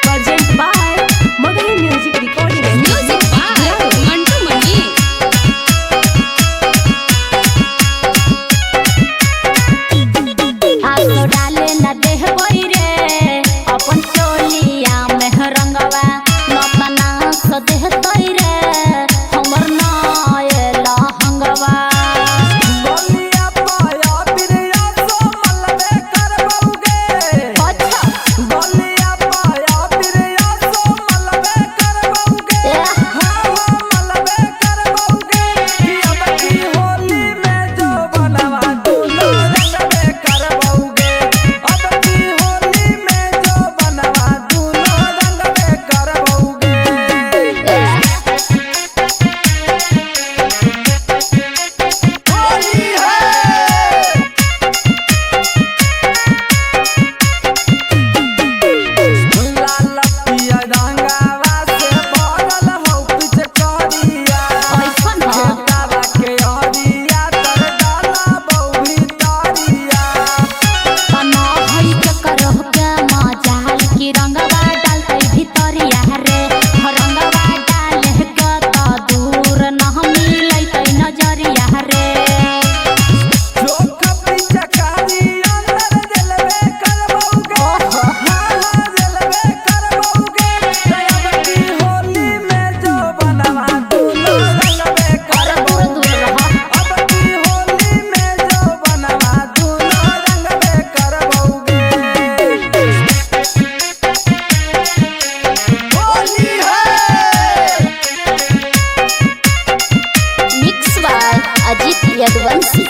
Present by Magahi Music Recording. Music by Mantu Mani. आसो डाले न देह रे अपन चोलिया में रंगवा नतना सदेह तोई रे हमर नाय लहंगवा। बलिया पाया बिरिया सो मलबे करबौगे। अच्छा। बलिया पाया बिरिया सो मलबे करबौगे। हाँ हाँ मलबे करबौगे। कि अब की होली में जो बनवा दुनो रंगबे करबौगे। अब की होली में जो बनवा दुनो रंगबे करबौगे। होली है। लाल पिया रंगावा से भरल हौ पिचकारिया। ऐसन ह। खेतावा के अरिया तर डाला बहु भीतरिया। तना हई के करह के मजाल की रंगवा डालतै भितरिया रे, रंगवा डाले के त दूर न मिलैतै नजरिया रे। चोख पिचकारी अंदर जलवे करबौगे। हाँ हाँ जलवे करबौगे। अब की होली में जो बनवा दुनो रंगबे अरे दूर करबौगे। दूर रह। अब की होली में जो बनवा दुनो रंगबे करबौगे। होली है। Mix by Ajit Yaduvanshi.